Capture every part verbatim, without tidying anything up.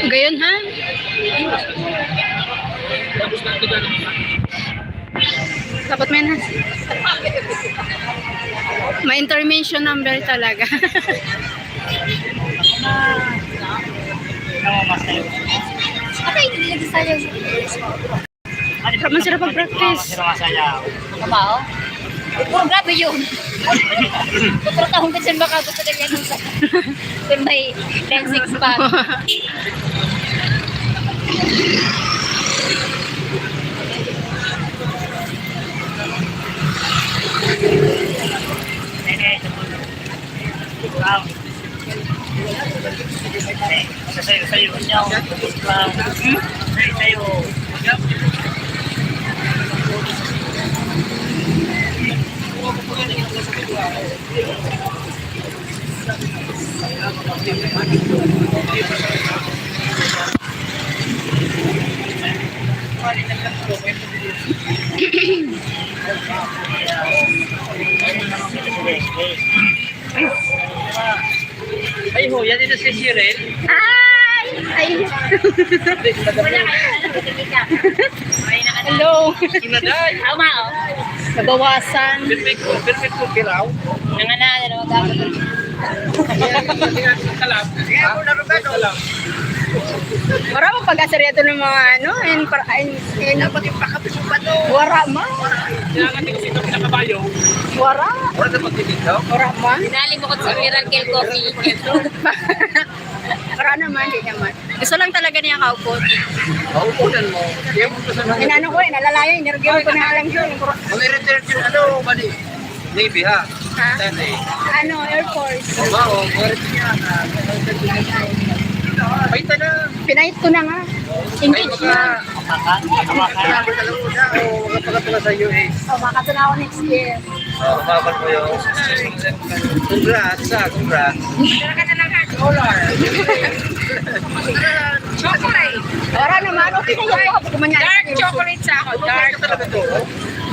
Gayon, ha? Dapat may na. May intermission number talaga. Ay, hindi na sayang. Wala man sira pag-practice. Tama, oh. Puro grabe yun. Puro tahong ka dyan, baka gusto na yan. Pero may ten six pack. Sayo, sayo, sayo. Sayo, sayo. Ay, ho, yan dito si Cheryl. Ay! Ay! Hello. Sinaday. Tama, oh. Nabawasan. Perfect ko, perfect ko, kilaw. Nanganalo na mag-abot. Wara man pag-asar yato ng mga ano, and para, and, and, wara man. Wara. Wara man. Pinali mo ko sa Miracle Coffee. Wara naman, di naman. Gusto lang talaga niya kaupo. Kaupo din mo. Inano ko eh, nalalayo, inergyo ko na lang siya. Ang i-retire yun, ano, buddy? Navy, ha? Ha? Ano, Air Force. Wow, meron niya. Pahita na. Pinahit ko na nga. Engagement. Ay, maka-, maka-, maka-, maka-, sa U S. Oh, makatanaw ako next year. Oh, mabal ko yun. Congrats, ah, congrats. Chocolate. Ora naman, okay na yun. Dark chocolate sa ako, dark.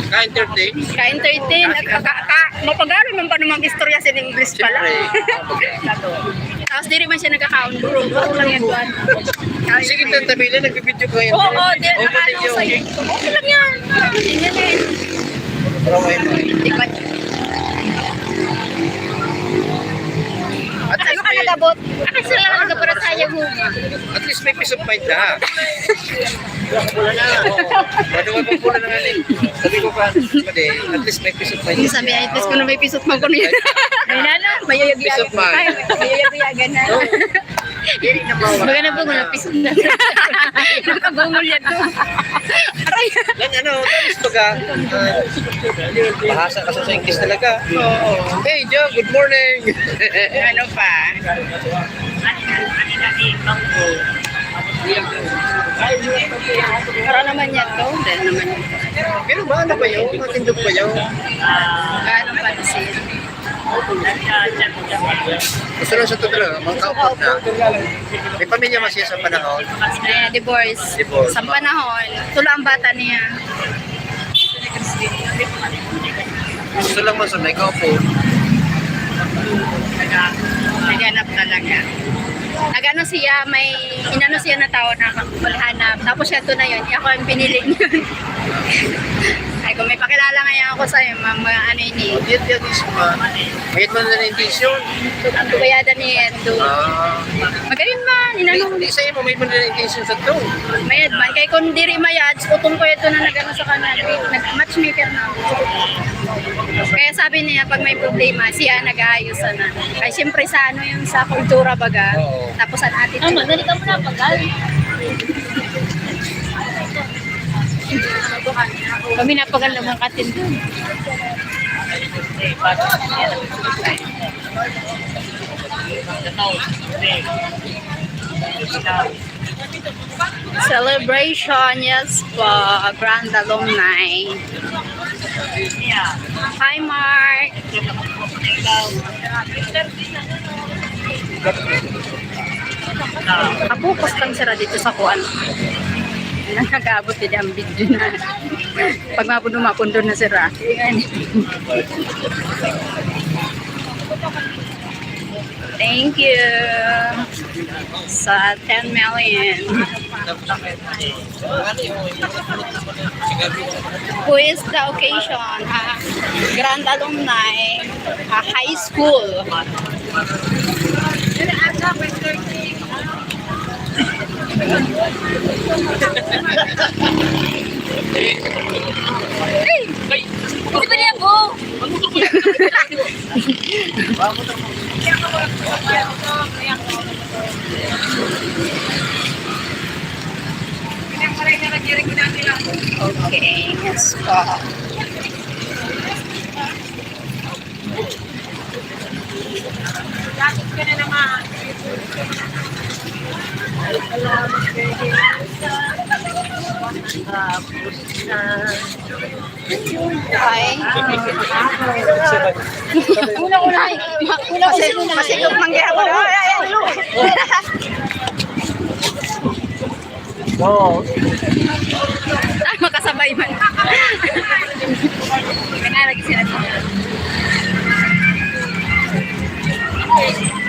Kain thirteen? Kain thirteen. Ka, ka, ka, mapagaling man pa naman istorya sa English pala. Siyempre. Tapos diri man siya nagkakaon. Bro, bro lang yan, Juan. Sige, Tata Mila, nagbibideo ko ngayon. Oo, oo, di, okay lang yan. Yan eh. Di ba? At ano ka nagabot? Kasi lang nagabot sa iyo mo. At least may peace of mind na. Ano ba pong pula na nga eh? Sabi ko pa, sabi, at least may peace of mind. Sabi, at least kung may peace of mind ko niya. May nana, may yuyagi-yagi. Peace of mind. Ay, may yuyagi-yagi na. Maganda po, wala peace of mind. Nakabungol yan to. Aray. Lan, ano, tapos pag, ah, bahasa ka sa English talaga. Oo. Hey, Joe, good morning. Ano pa? Para naman yan to. Dahil naman yan. Pero ba, ano ba yun? Matindog ba yun? Gaano pa na siya? Gusto lang sa totoo lang, mga kaupod na. May pamilya man siya sa panahon. Eh, divorce. Divorce. Sa panahon, tulo ang bata niya. Gusto lang man sa may kaupo. Naghanap talaga. Nagano siya, may inano siya na tao na maghanap. Tapos siya to na yun, ako ang pinili niya. Ay, kung may pakilala ngayon ako sa'yo, ma-, mga ano yun eh. Diyan, diyan, diyan, ma-, mayat man na intention. Ang tubayada ni Endo. Ah. Magayon man, inano. Di, di sa'yo, mayat man na intention sa to. Mayad man. Kaya kung diri mayad, utong ko ito na nag-ano sa kanya, nag-matchmaker na. Kaya sabi niya, pag may problema, siya nag-aayos sana. Kaya siyempre sa ano yun, sa kultura baga. Oo. Tapos ang attitude. Ano, nalika mo na, pagkal. Kami napagal naman katin doon. Celebration, yes po, grand alumni. Hi, Mark. Kapokus lang sira dito sa kuan. Nag-aabot din ang video na. Pag mabuno, mapundo na sira. Ayan. Thank you sa ten million. Who is the occasion? Ha? Grand alumni, ha, high school. Ay! Ay! Di ba niya po? Okay, yes po. Ay. Una, una, ay. Ma-, una, kasi, una, kasi, ay. Ay, ay, ay. Oo. Ah, makasabay man.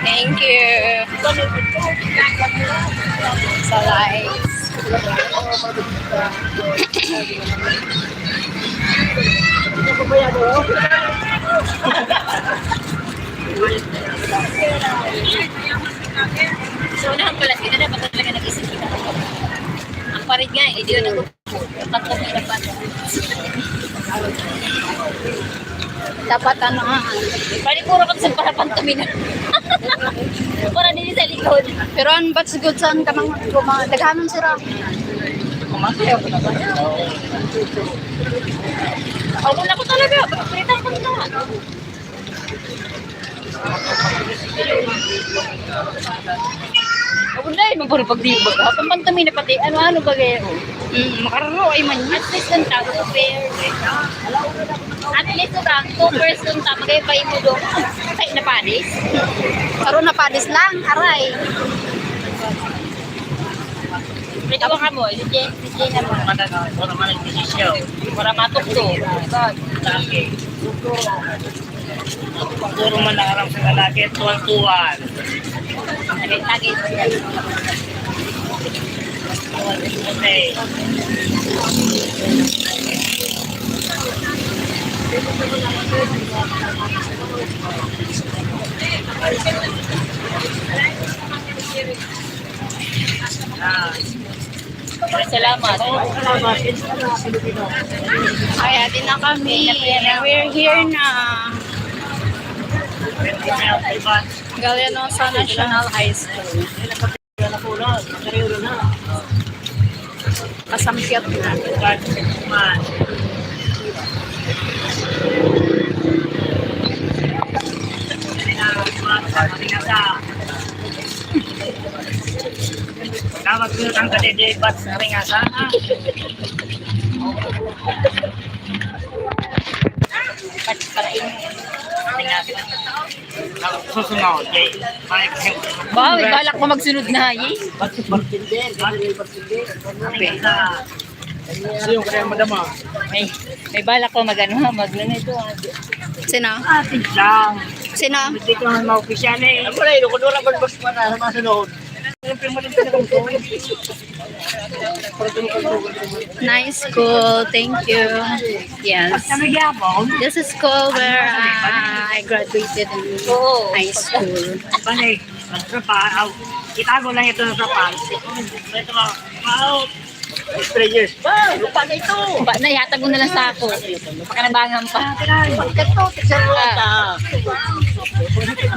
Thank you. Sa lights. So, unahan pala sila, dapat talaga nag-isip kita. Ang parit nga, eh, di yun ang tatlo na pa. Dapat ano, ah, pare, puro kami sa parapan kami na. Para din sa likod. Pero ang batch good saan ka mang, mang, daghanon sira. Ako na ko talaga, pagpilitan ko na. Ako na, eh, magpapagdibag. Hapon man kami na pati, ano, ano ba kayo? Mm, makararo ay man. At least ang tao, fair. At least, ang two person ta, magay pa imo do. Kay na panis. Karon na panis lang, aray. Ito ka mo, si Jay, si Jay na mo. Para matukto. Puro man ang aram sa lalaki, tuwan-tuwan. Lagi, lagi. Salamat. Ay, ati na kami. We're here na. Galeanosa National High School. Kasampiat na. Dapat ko ang kadede bat sa ringasa, ha? Pat-, para inyo. Ringasa. Susunod, Jay. Ba, may balak ko magsunod na, Jay. Sino kaya, madam, ah? May, may balak ko mag-ano, ha, mag-ano ito, ah. Sino? Atin lang. Sino? Hindi ko naman ma-official, eh. Ako lang, ino ko doon, ako, boss, pa na, sa mga sunod. Nice school, thank you. Yes. This is school where, uh, I graduated in high school. Balik. Ito pa, aw, itago lang ito sa pants. Ito, aw. Three years. Ba, lupa na ito. Ba, na, yatag mo na lang sa ako. Pakinabangan pa. Ito, picture mo ata.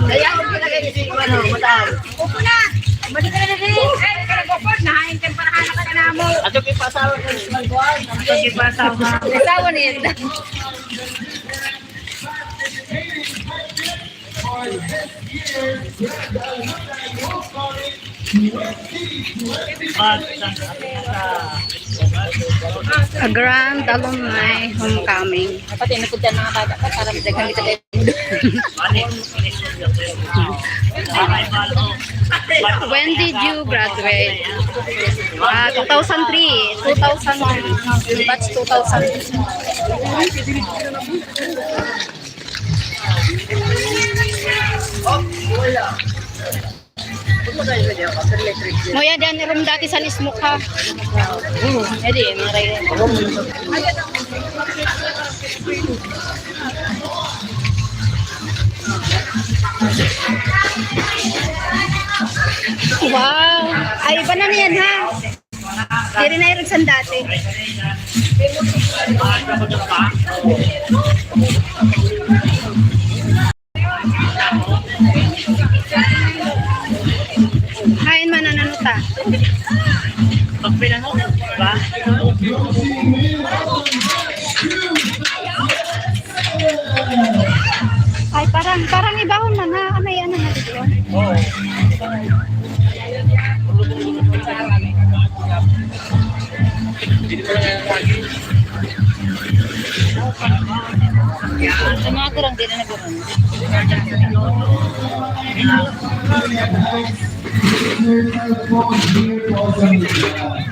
Kaya ako pinag-iisip ko, ano, madam. Upo na. Balik ka na din. Ay, ka nag-upod. Nahain ka para hanap ka na mo. Ato kipasawa ka sa magkuhan. Ato kipasawa. Asawa niya. A grand alumni homecoming. Dapat inupod ka mga bata pa para madaghan kita kayo. When did you graduate? Ah, two thousand three, two thousand one, batch two thousand. Moya dan rum dati san ismuk ha. Hmm, jadi, maray. Wow. Ay, iba na niyan, ha? Diri na irag san dati. Hain man an ano ta? Pagpinanong, di ba? Ay, parang, parang ibahon man, ha? Ano yan, ano yan? Oo. Sa mga kurang din na nagkaroon.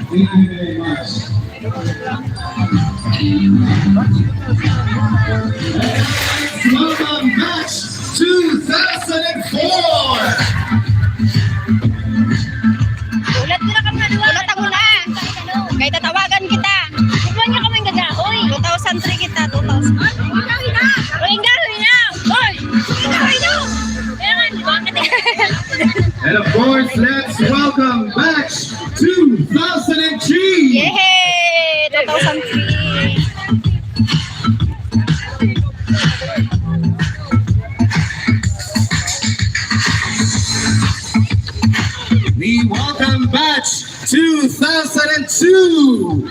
Thank you very much. Welcome, batch two thousand and four! Ulat ko na kami na duwa. Ulat ako na. Kay tatawagan kita. Ikaw niya kami gagahoy. Two thousand three kita, two thousand. Ay, ikaw na. Ay, ikaw na. Oy! Ikaw na. Kaya nga, di ba? And of course, let's welcome batch two thousand and three. Yehey! Two thousand three. We welcome batch two thousand and two.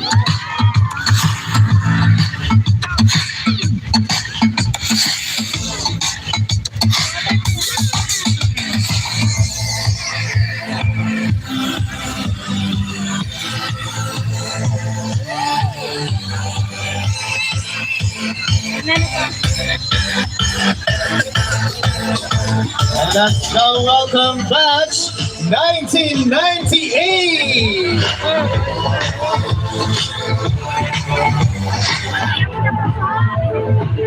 And let's now welcome batch nineteen ninety-eight.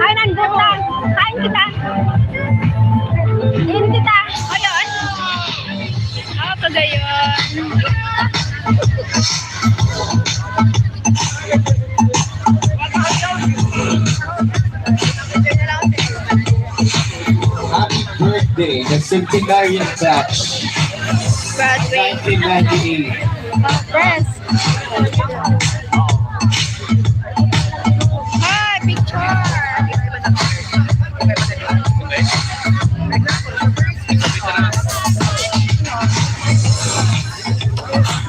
Ay, nandun na. Kain kita. Kain kita. Ayun. Ah, Cagayan. Happy birthday, the centenarian batch. Graduate. Nineteen ninety-eight. Best. Hi, picture.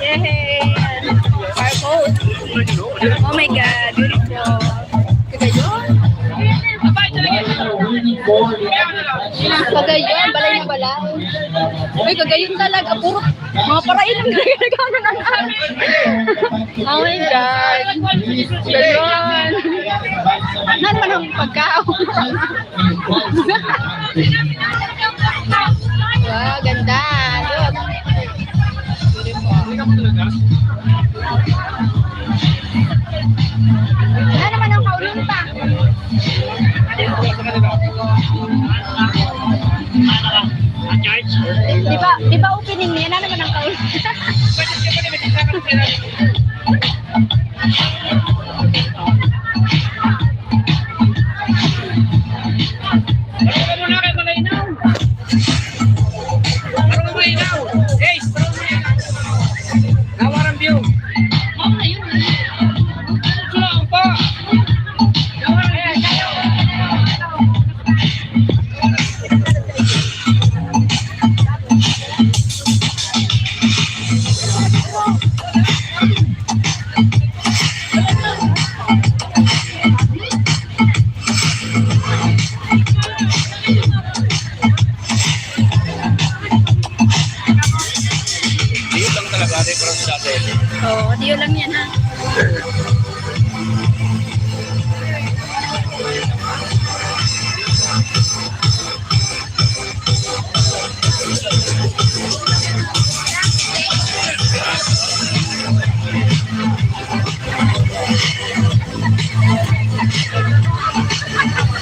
Yay! Barcode. Oh my God, beautiful. Cagayan. Cagayan, balay na balay. Ay, Cagayan talaga. Puro mga parain ang ginagawa ng anak. Oh my God. Gayon. Ano naman ang pagkaon? Wow, ganda. Look. Beautiful. Ano naman ang kaulunta? Di ba, di ba opening niya? Ano naman ang kaulunta? Ano naman ang kaulunta? Diyo lang talaga, ate, pero sa dati. Oo, diyo lang yan, ha?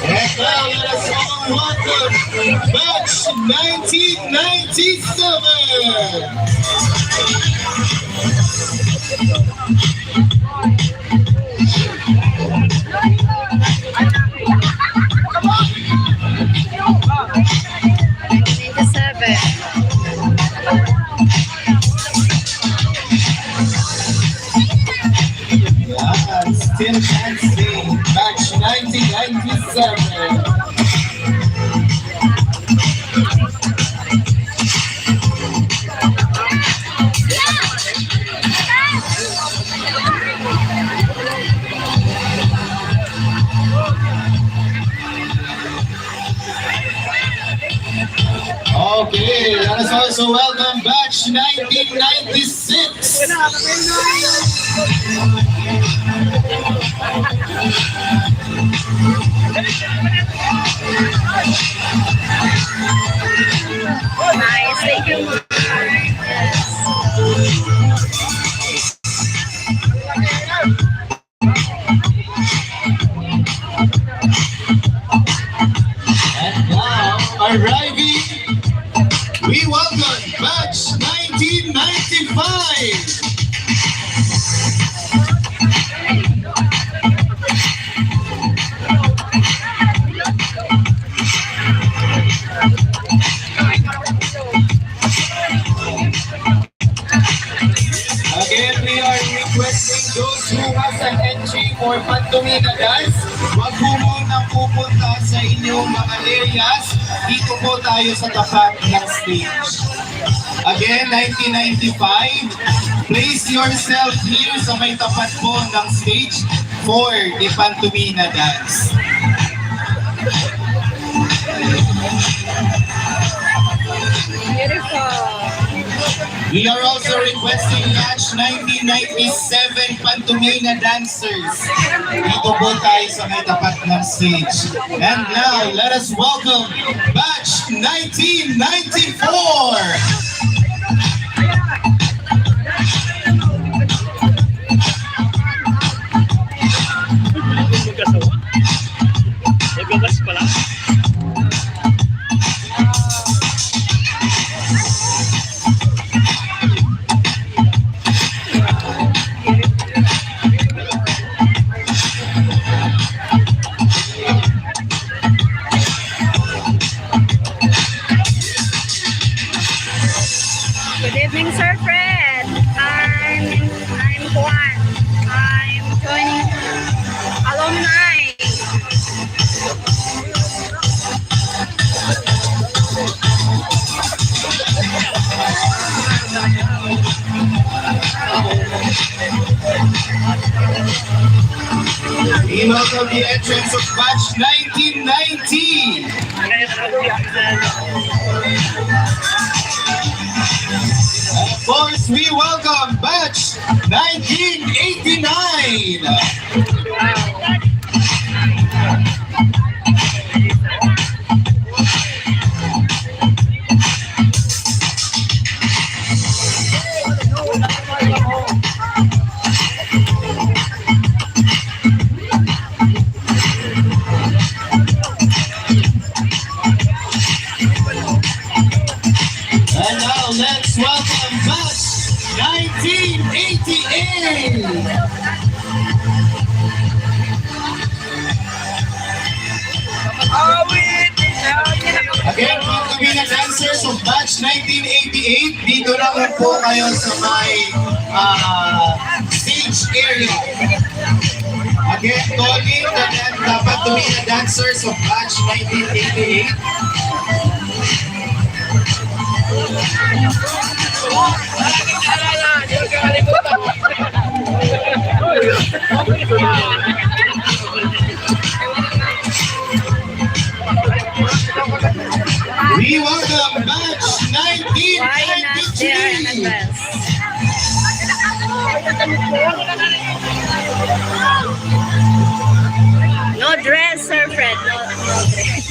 And now, let us all welcome batch nineteen ninety-seven. Ninety-seven. Yeah, still dancing. Batch nineteen ninety-seven. Okay, let us also welcome batch nineteen ninety-six. Nice, thank you, Mark. Yes. And now, arriving, we welcome batch nineteen ninety-five. Again, we are requesting those who has an entry for Pantomina dance, wag po munang pupunta sa inyong mga areas. Dito po tayo sa tapat ng stage. Again, nineteen ninety-five, place yourself here sa may tapat po ng stage for the Pantomina dance. Beautiful. We are also requesting batch nineteen ninety-seven Pantomina dancers. Dito po tayo sa may tapat ng stage. And now, let us welcome batch nineteen ninety-four. Magkasama? Magkakas pala? Good evening, Sir Fred. I'm, I'm Juan. I'm joining alumni. We welcome the entrance of batch nineteen ninety. Of course, we welcome batch nineteen eighty-nine. And now let's welcome batch nineteen eighty-eight. Again, mga Kabilang dancers of batch nineteen eighty-eight, dito naman po kayo sa may, ah, stage area. Again, Tony, and then dapat Kabilang dancers of batch nineteen eighty-eight. We welcome batch nineteen ninety-three. No dress, Sir Fred. No, no dress.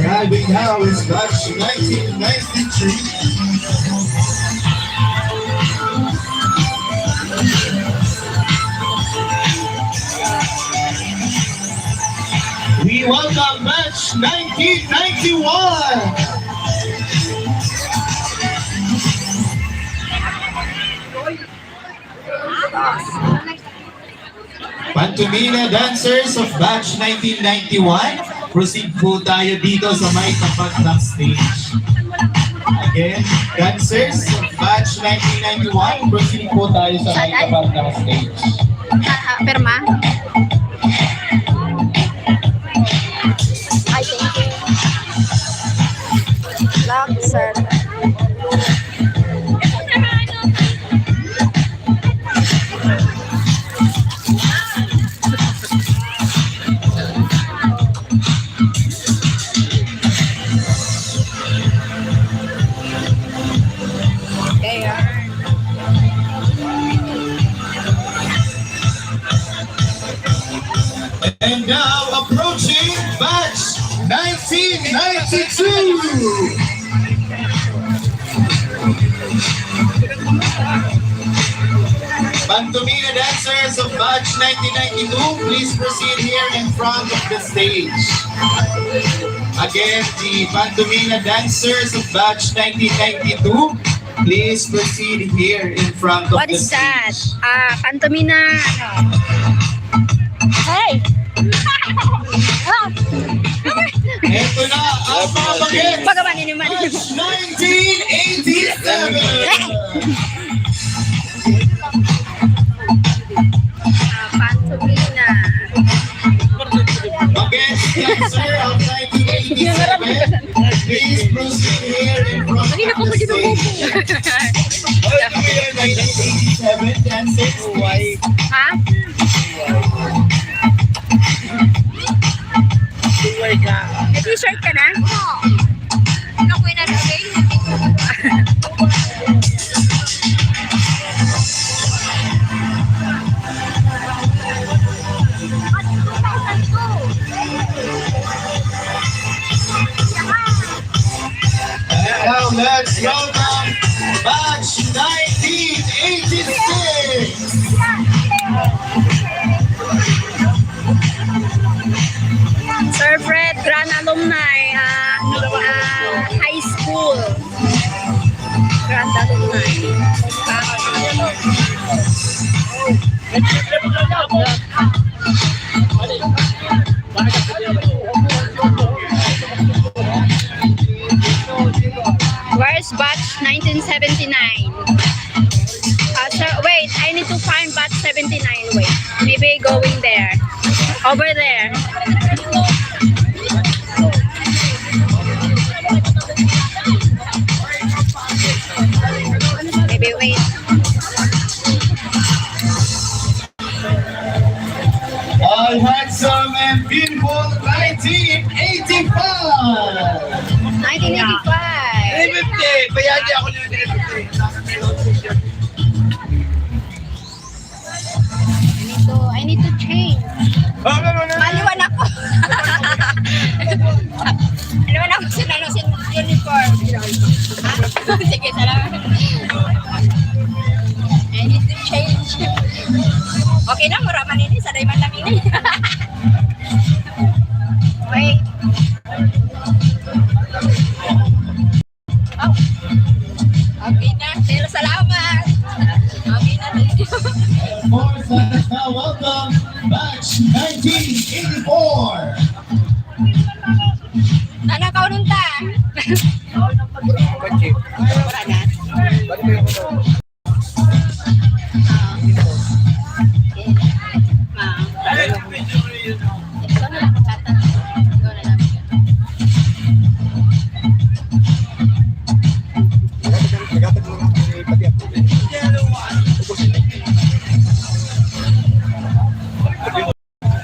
Arriving now is batch nineteen ninety-three. Batch nineteen ninety-one. Pantomina dancers of batch nineteen ninety-one, proceed po tayo dito sa may tapat ng stage. Again, dancers of batch nineteen ninety-one, proceed po tayo sa may tapat ng stage. Ah, ah, pirma. Ay, thank you. Lock, sir. And now approaching batch nineteen ninety-two. Pantomina dancers of batch nineteen ninety-two, please proceed here in front of the stage. Again, the Pantomina dancers of batch nineteen ninety-two, please proceed here in front of the stage. What is that? Ah, pantomina, ano? Hey! Eto na ang mga bagets. Pagawa ni naman. Batch nineteen eighty-seven. Ah, pantomina. Bagets dancer of nineteen eighty-seven. Please proceed here in front of the stage. All the way nineteen eighty-seven dancers, please. Ha? May t-shirt ka na? Ano ko yung nasa Now let's welcome batch nineteen eighty-six. Sir Fred, grand alumni, ah, ah, high school. Grand alumni. Where's batch nineteen seventy-nine? Uh, so, wait, I need to find batch seventy-nine. Wait, maybe going there. Over there. Maybe wait. All handsome and beautiful nineteen eighty-five. Nineteen eighty-five. Three fifty. Bayad niya ako ng three fifty. I need to, I need to change. Maliwan ako. Maliwan ako sa, ano, sa uniform. Sige, salamat. I need to change. Okay na, mura man ini, sanay man lang ini. Wait. Oh. Okay na. Pero salamat. Okay na, thank you. Of course, let us now welcome batch nineteen eighty-four. Tana ka ununta. Wala na.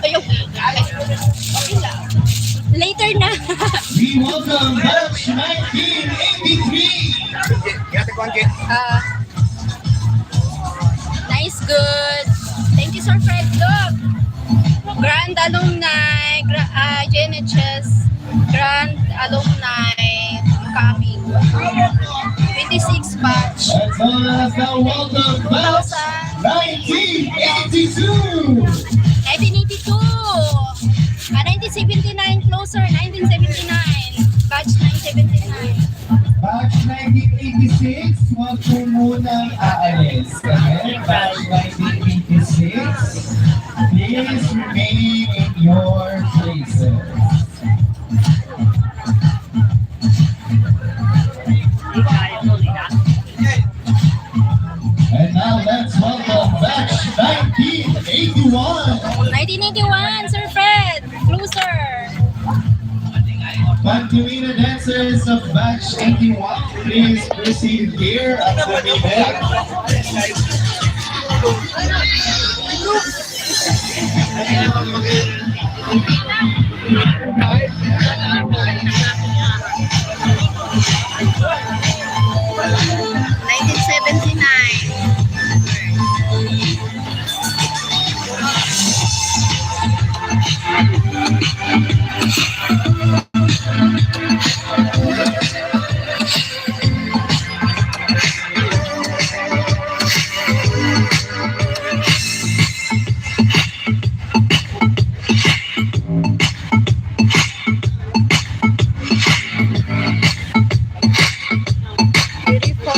Ayun. Later na. We welcome batch nineteen eighty-three. Ah. Nice, good. Thank you, Sir Fred. Look. Grand alumni, gra-, ah, J N H S grand alumni coming. Twenty-six batch. Let's all now welcome batch nineteen eighty-two. Nineteen eighty-two. Ah, nineteen seventy-nine closer. Please remain in your places. And now let's welcome batch nineteen eighty-one. Nineteen eighty-one, Sir Fred, closer. Pantomina dancers of batch eighty-one, please proceed here at the middle. Nineteen seventy-nine. Beautiful.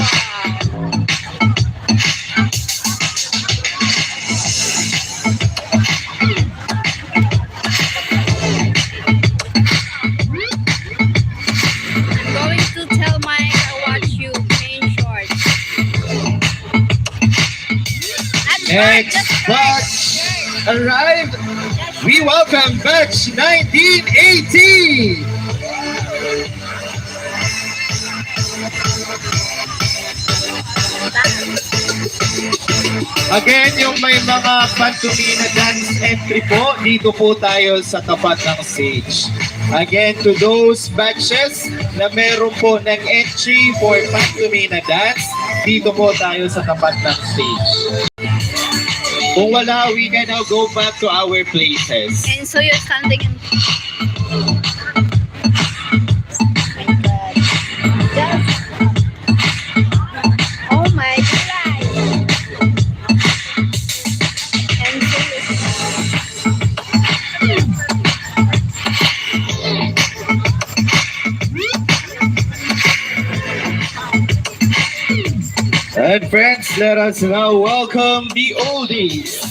I'm going to tell Mike I watch you in short. That's short, that's short. Next batch arrived. We welcome batch nineteen eighty. Again, yung may mga pantomina dance entry po, dito po tayo sa tapat ng stage. Again, to those batches na meron po ng entry for pantomina dance, dito po tayo sa tapat ng stage. Kung wala, we can now go back to our places. And so you're standing in Oh my God. And so And friends, let us now welcome the oldies.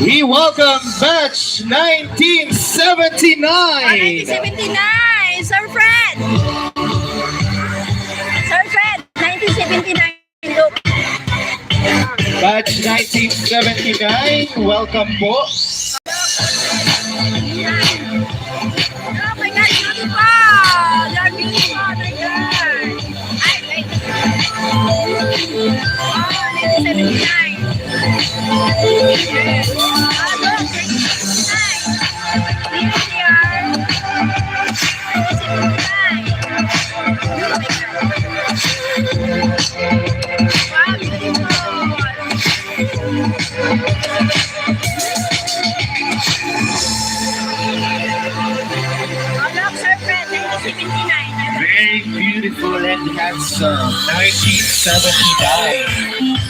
We welcome batch nineteen seventy-nine. Oh, nineteen seventy-nine, Sir Fred. Sir Fred, nineteen seventy-nine, look. Batch nineteen seventy-nine, welcome po. Oh my God, beautiful! You're beautiful, my God! Ay, ay. Oh, nineteen seventy-nine. Yes. Oh, look, nineteen seventy-nine. Here we are. Nineteen seventy-nine. Oh my God. Wow, beautiful. Very beautiful and handsome, nineteen seventy-nine.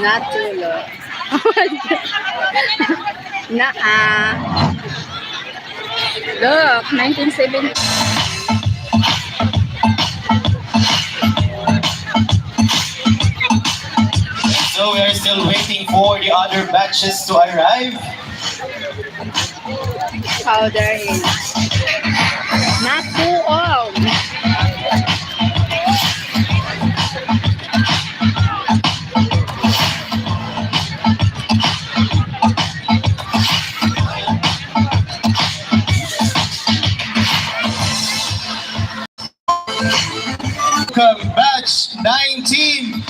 Natulo. Naa. Look, nineteen seventy. So we are still waiting for the other batches to arrive. Powder is not too old. Welcome, batch nineteen.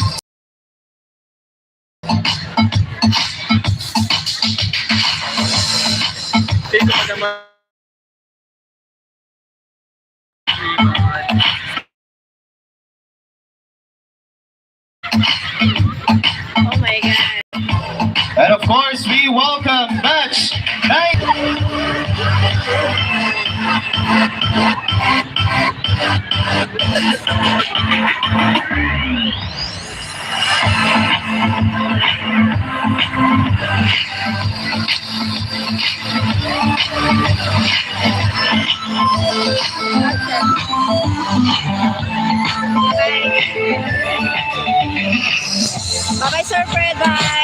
Oh my God. And of course, we welcome Batch nine. Bye-bye, Sir Fred. Bye.